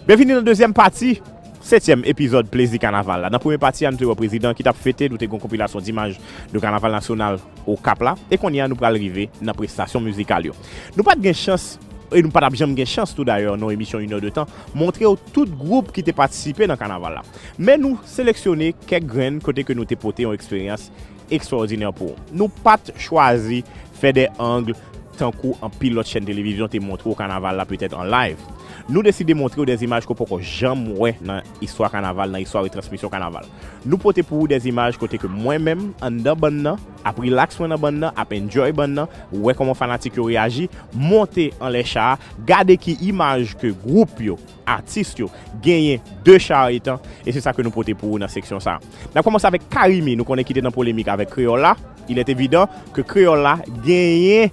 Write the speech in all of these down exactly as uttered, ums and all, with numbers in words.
Byenvini nan dezyèm pati, setyèm epizòd Plezi Kanaval la. Nan premye pati a, nou te wè prezidan ki t ap fete, nou te gen yon konpilasyon dimaj de Kanaval Nasyonal Okap la. E kounye a, nou pral rive nan prestasyon mizikal yo. Nou pa t gen chans, e nou pa t ap janm gen chans tou dayè, nan emisyon inèdtan, montre w tout gwoup ki te patisipe nan kanaval la. Men nou seleksyone kèk grenn kote ke nou te pote yon eksperyans ekstwòdinè pou ou. Nou pa t chwazi fè de ang tankou anpil lòt chèn televizyon te montre w kanaval la petèt an live. Nou deside montre w de imaj ke w poko janm wè nan istwa kanaval, nan istwa retransmisyon kanaval. Nou pote pou ou de imaj kote ke mwen menm, anndan bann nan, ap rilaks mwen nan bann nan, ap enjoy bann nan, wè kòman fanatik yo reyaji, monte anlè cha a, gade ki imaj ke gwoup yo, atis yo, genyen de cha a etan, e se sa ke nou pote pou ou nan seksyon sa a. N ap kòmanse avèk Carimi, nou konnen ki te nan polemik avèk Kreyòl la. Il est évident ke Kreyòl la genyen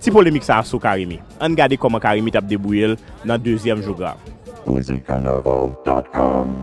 ti polemik sa a sou Carimi. Ann gade kòman Carimi t ap debouye l nan dezyèm jou gra. Plezi Kanaval dot com.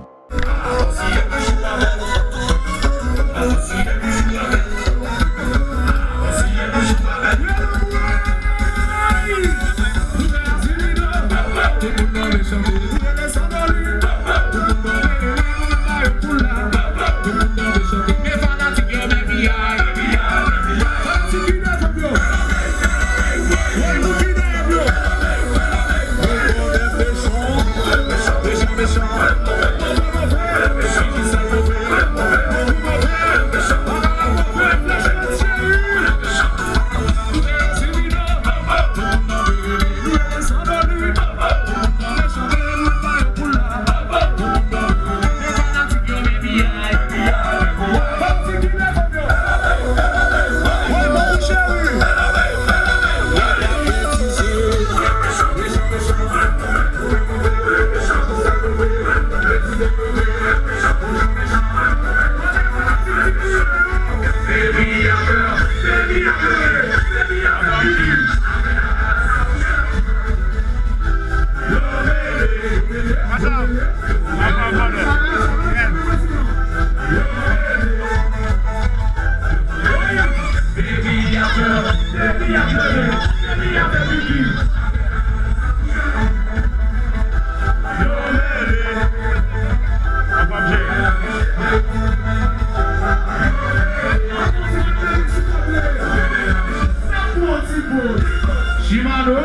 Chimano,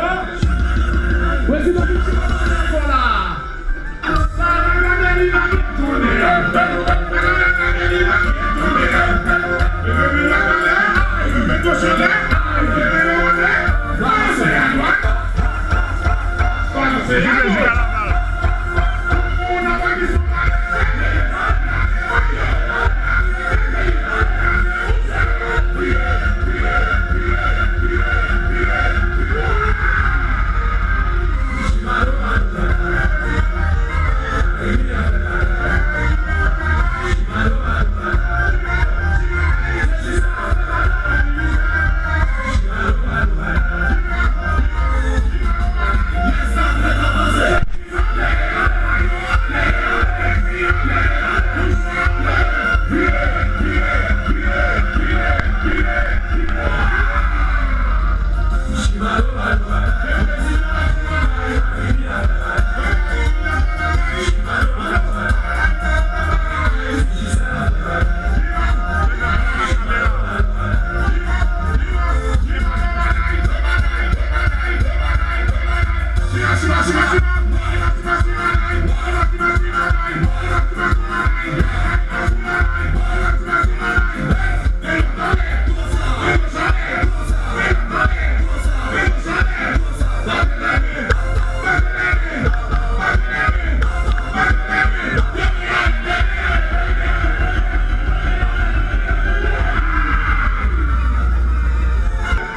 prezidan Chimano la.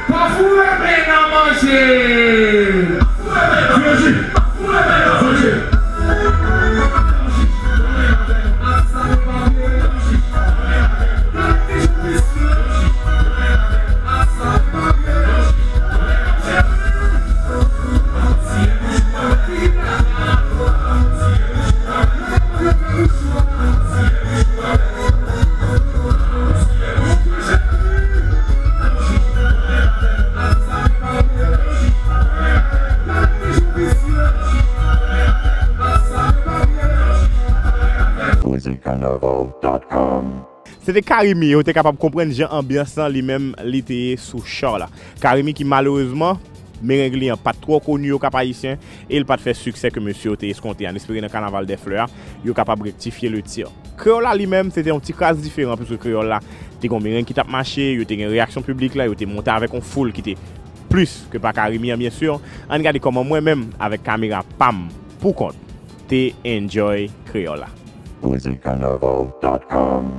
Pa foure men nan manje. Se te Carimi, ou te kapab konprann jan anbyans lan li menm li te ye sou show la. Carimi ki malerezman, mereng li an pa t twò koni o Kap Ayisyen e l pa t fè siksè ke mesye yo te eskonte a. N espere nan Kanaval dè Flè a, yo kapab rektifye le tir. Kreyòl la li menm, se te yon ti kras diferan, piske kreyòl la te gen yon mereng ki t ap mache, yo te gen reyaksyon piblik la, yo te monte avèk yon foul ki te plis ke pa Carimi an, byen si. Ann gade kòman mwen menm, avèk kamera pa m, pou kont, te enjoy kreyòl la. Music Carnaval dot com.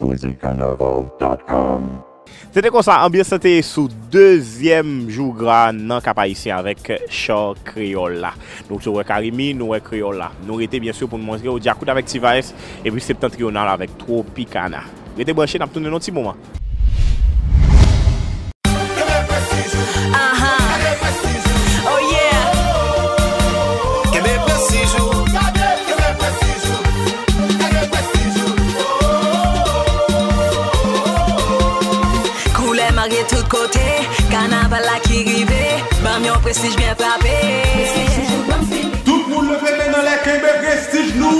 Music Carnaval dot com. Se te konsa, anbyans lan te ye sou dezyèm jou gra nan Kap Ayisyen avèk show kreyòl la. Nou te wè Carimi, nou wè kreyòl la. Nou rete, byen si, pou n montre w Djakout avèk T-Vice, epi Septentrional avèk Tropicana. Rete branche, n ap tounen nan yon ti moman. Aha. Oh yeah. Kenbe prestij ou. Kenbe prestij ou. Kenbe prestij ou. Koulè marye tout kote, kanaval la ki rive, ban m yon prestij byen frape. Tout moun leve men n anlè, kenbe prestij nou.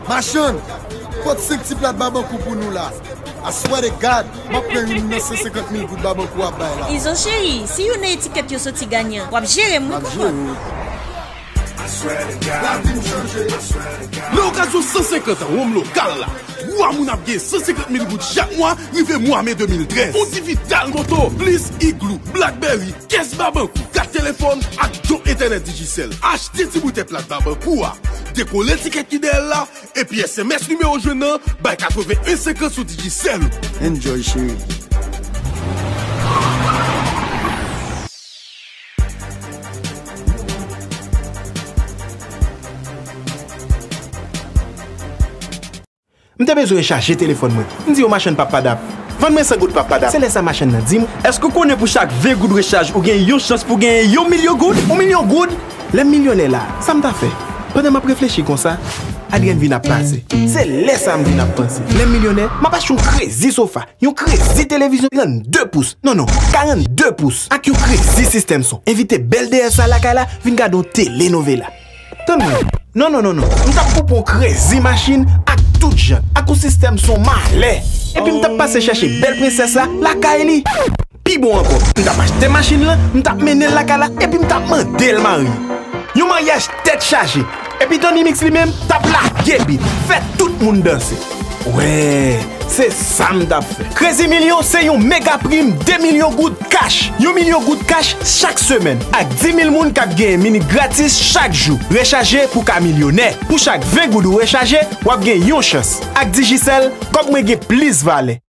Machann, kot senk ti plat Babankou pou nou la? I swear to God, m ap pran youn nan san senkant mil goud Babankou ap bay la. Izo cheri, si youn nan etikèt yo soti ganyan, w ap jere m, wi, konprann. Nan okazyon san senkant an wonm lokal la, twa moun ap gen san senkant mil goud chak mwa rive mwa me de mil trèz. Yon Divital moto, plis Igloo, Blackberry, kès Babankou, kat telefòn ak don entènèt Digicel. Achte ti boutèy plat Babankou a, dekole etikèt ki dèyè l la, epi S M S nimewo jwenn nan bay katreven en senkant sou Digicel ou. Enjoy, cheri. M te bezwen rechaje telefòn mwen. M di yo machann p ap padap. Vann mwen san goud p ap padap. Se lè sa machann nan di m, èske w konnen pou chak ven goud rechaj ou gen yon chans pou genyen yon milyon goud? Yon milyon goud? Lè m milyonè la, sa m ta fè? Pandan m ap reflechi konsa, Adrienne vin ap pase. Se lè sa m vin ap panse. Lè m milyonè, m ap achte yon krezi sofa, yon krezi televizyon trannde pous, non, non, karannde pous, ak yon krezi sistèm son. Envite bèl D S A lakay la, vin gade yon telenovela. Tann mwen. Non, non, non, non. M t ap koupe yon krezi machin ak tout jan, ak yon sistèm son malè. Epi m t ap pase chèche bèl prensès la lakay li. Pi bon ankò, m t ap achte machin lan, m t ap mennen l lakay la, epi m t ap mande l marye. Yon maryaj tèt chaje. Epi Tony Mix li menm t ap lage bit, fè tout moun danse. Wè, se sa m t ap fè. Krezi Milyon se yon mega prim de milyon goud kach. Yon milyon goud kach chak semèn. Ak dis mil moun k ap genyen minit gratis chak jou. Rechaje pou w ka milyonè. Pou chak ven goud ou rechaje, w ap gen yon chans. Ak Digicel, kòb mwen gen plis valè.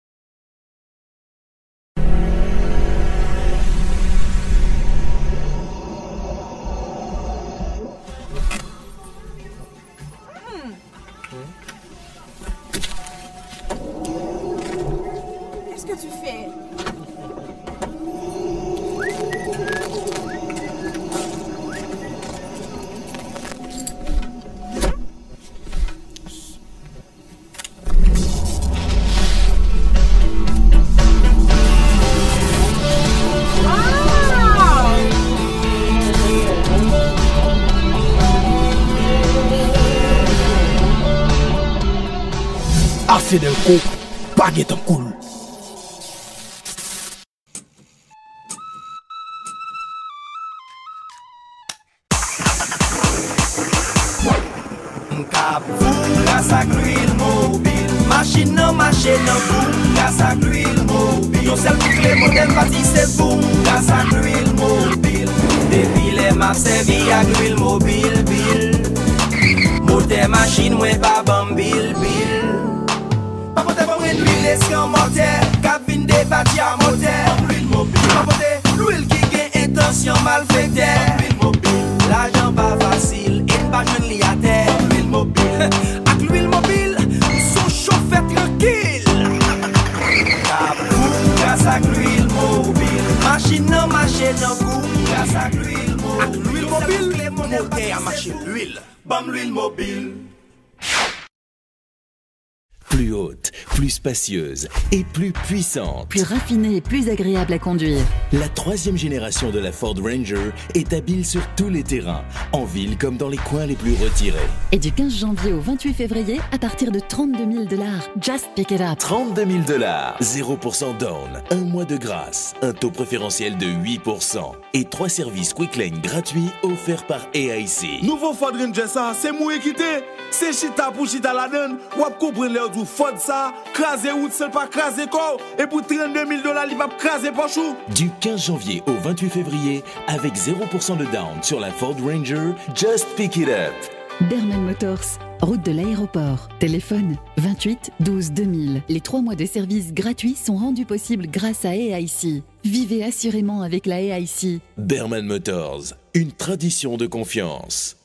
Qu'est-ce que tu fais? Ase Delco, pa gen tankou l. M ka ap fou gras ak lwil mobil. Machin nan mache nan fou gras ak lwil mobil. Yon sèl kout kle motè m pati se fou gras ak lwil mobil. Depi lè m ap sèvi ak lwil mobil, bil. Motè machin mwen pa ban m bil, bil. Pa pote ban mwen lwil eskanmòtè k ap vin depatya motè. Lwil mobil. Pa pote lwil ki gen entansyon malfektè. Lwil mobil. Lajan pa fasil e n pa jwenn li atè. Lwil mobil. Ak lwil mobil, m s on chofè trankil. K ap fou gras ak lwil mobil. Machin nan mache nan gou gras ak lwil mobil. Ak lwil mobil, motè a mache lwil. Ban m lwil mobil. Plus haute, plus spacieuse et plus puissante. Plus raffinée et plus agréable à conduire. La troisième génération de la Ford Ranger est habile sur tous les terrains, en ville comme dans les coins les plus retirés. Et du quinze janvier au vingt-huit février, à partir de trente-deux mille dollars, just pick it up. Trente-deux mille dollars, zéro pour cent down, un mois de grâce, un taux préférentiel de huit pour cent. Et trois services Quick Lane gratuits offerts par A I C. Nouvo Ford Ranger sa, se mouri kite. Se chita pou chita ladann, w ap konprann lè yo di w Ford sa, kraze wout san l pa kraze kò w, e pou trannde mil dola li p ap kraze pòch ou. Du quinze janvier au vingt-huit février, avec zéro pour cent de down sur la Ford Ranger, just pick it up. Berman Motors, route de l'aéroport. Téléphone vingt-huit douze deux mille. Les trois mois de service gratuit sont rendus possibles grâce à A I C. Vivez assurément avec la A I C. Berman Motors, une tradition de confiance.